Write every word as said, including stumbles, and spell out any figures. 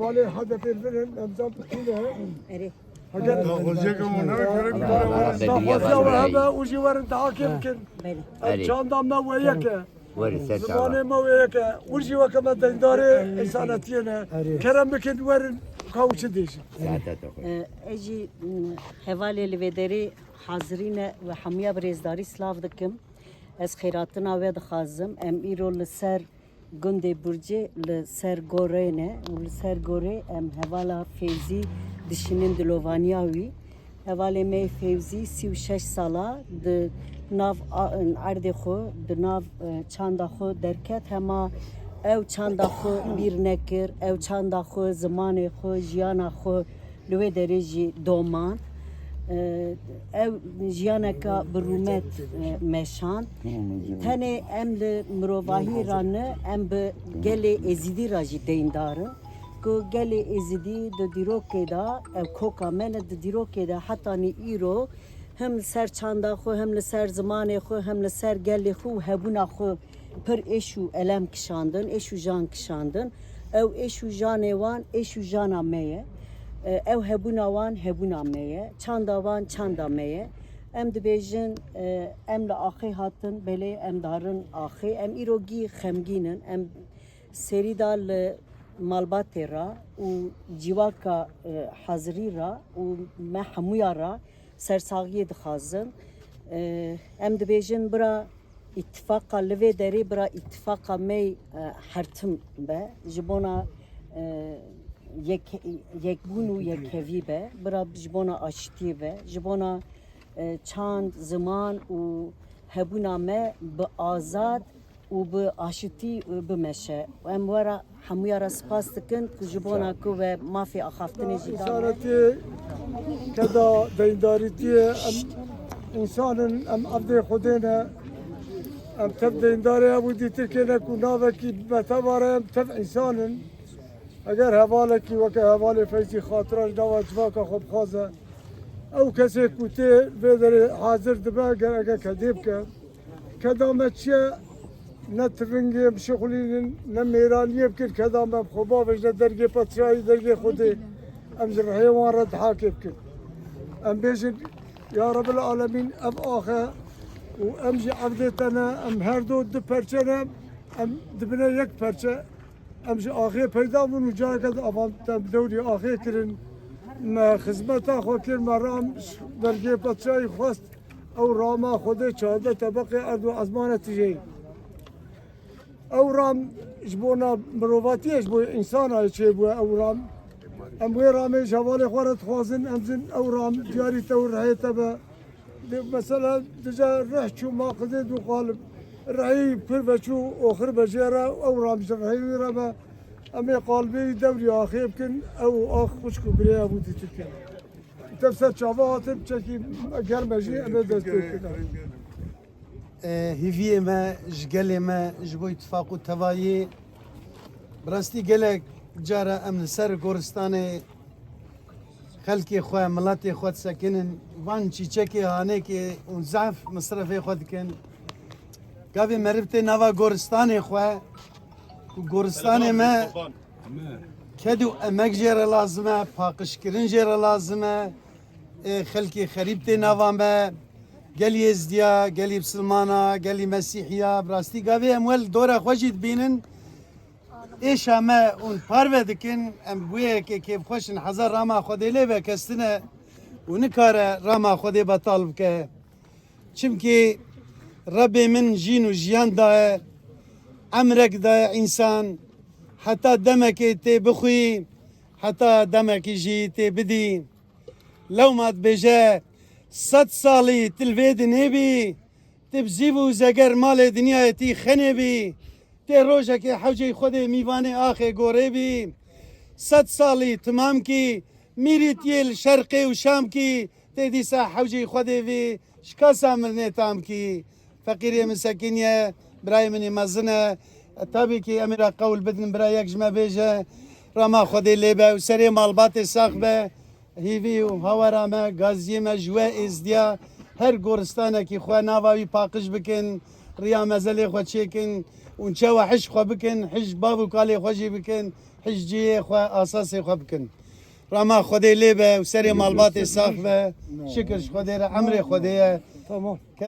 Walê hedefê li vir in, em zan bixîne. Erê. Heger Xweziyeke wana gerek daxwaziya we hebe û jî werin dahakê bikin. Belê. Ev çanda me we yek e. Werin ser çava. Zimanê me we yek e. Û jî weke me deyndarê însanetiyê ne. Erê. Kerem bikin werin ka û çi dêjin. Saete te xweş. Ez jî mm, hevalê li vê derê hazirî ne ve hemûya bi rêzdarî silav dikim. Ez xêratina we dixwazim. Em îro li ser gundê Burcê li ser gorê ne û li ser gorê em hevala Fêwzî dişînin dilovaniya wî. Hevalê me yê Fêwzî sî û şeş sala di nav a- erdê xwe, di nav e, çanda xwe derket. Hema ew çanda xwe bîr nekir, ew çanda xwe, zimanê xwe, jiyana xwe li wê derê jî doman. E, ew jiyaneka bi rûmet e, meşand. Tenê em li mirovahî re ne, em bi gelê Êzidî re jî deyndar in. Ku gelê Êzidî di dîrokê de, ev koka me ne, di dîrokê de hetanî îro him li ser çanda xwe, him li ser zimanê xwe, him li ser gelê xwe û hebûna xwe pir êş û elem kişandin, êş û jan kişandin. Ew êş û janê wan êş û jana me ye. E, ew hebûna wan hebûna me ye. Çanda wan çanda me ye. Em dibêjin, e, em li axê hatin, belê em darin axê. Em îro gî xemgîn in. Em serî da li malbatê re û cîwaka, e, hazirî re û me hemûya re sersaxiyê dixwazin. E, em dibêjin bira îtifaqa li vê derê bira îtifaqa me, e, hertim be. Ji bona, e, yek-, yekbûn û yekhevî be. Bira ji bona aşitiyê be. Ji bona, e, çand, ziman û hebûna me bi azad û bi aşitî, e, bimeşe. Em we re hemûya re spas dikin ku ji bona ku we mafê axaftinê jî da me. Însanetiyê, keda deyndarîtiyê, em însan in, em evdê Xwedê ne. Em tev deyndarê ev û dîtirkê ne ku navekî bi me teva re, em tev însan in. Eger hevalekî weke hevalê Feyzî xatira ji nava civaka xwe bixwaze, ew kesê ku tê vê derê hazir dibe, gereke kedê bike. Keda me çi ye? Ne tivingê em bişixulînin, ne mêraniyê bikin. Keda me bi xwe bavêjine dergê padşahî, dergê Xwedê. Em ji rihê wan re dihakê bikin. Em bêjin, ya Rebil Alemîn, ev axe û em jî evdê te ne, em her du du perçe ne, em dibine yek perçe. Em ji axê peyda bûn û careke di avan te bi dewrî axê kirin. Me xizmeta xwe kir, me ram dergê padşahî xwest. Ew rama Xwedê çardeh tebeqê erd û ezmane tijeyî. Ew ram ji bona mirovatiyê, ji bo însanayê çêbûye ew ram. Em wê ramê ji hevalê xwe re dixwazin, em zin ew ram diyarî te û rihê te be. Di, mesela, dije rih çû ma qizê dû qalib. Rihî pir veçû oxir be jê re, ew ram ji rihê wî re be. Em ê qalibê wî dewrî axê bikin, ew ax xwişk û birê ev û dîtir kin. Tev ser çava hatin, çekî germe jî, em ê dest pê bikin. E, hîviyê me ji gelê me, ji bo îtifaq û tevayê. Bi rastî gelek cara em li ser goristanê xelkê xwe, miletê xwe disekinin. Van çîçekê, hanêkê û zehf misrefê xwe dikin. Gavê meriv tê nava goristanê xwe. Ku goristanê me ked û emek jê re lazim e, paqijkirin jê re lazim e. Ê, xelkê xerîb tê nava me. Gelî Êzdiya, gelî Bisilmana, gelî Mesîhiya. Bi rastî gavê em wel dora xwe jî dibînin. Êşa me hûn parve dikin, em bi wê yekê kêfxweş in, hezar rama Xwedê lê be, kes tine û nikare rama Xwedê betal bike. Çimkî Rebê min jîn û jiyan daye, emrek daye însan, heta demekê tê bixwî, heta demekî jî tê bidî. Lewma dibêje, sed salî tu li vê dinê bî, tu bi zîv û zeger malê dinyayê tî xenê bî, tê rojekê hewceyî Xwedê mîvanê axê gorê bî. Sed salî timam kî, mîrîtiyê li şerqê û şam kî, tê dîsa hewceyî Xwedê vî, ji kasa mirinê tam kî. Feqîrê min sekiniye, birayê min ê mezin e. Tabî kî em ê re qewl bidin, bira yek ji me bêje, rama Xwedê lê be û serê malbatê sax be. Hîvî û hawara me, gaziyê me ji we êzdiya her goristanekî xwe nava wî paqij bikin, riya mezelê xwe çêkin û çawa hij xwe bikin, hij bav û kalê xwe jî bikin. hiciyê xwe, asasê xwe bikin. Rama Xwedê lê be û serê malbatê sax be. Şikir ji Xwedê re, emrê Xwedê ye. Tamam.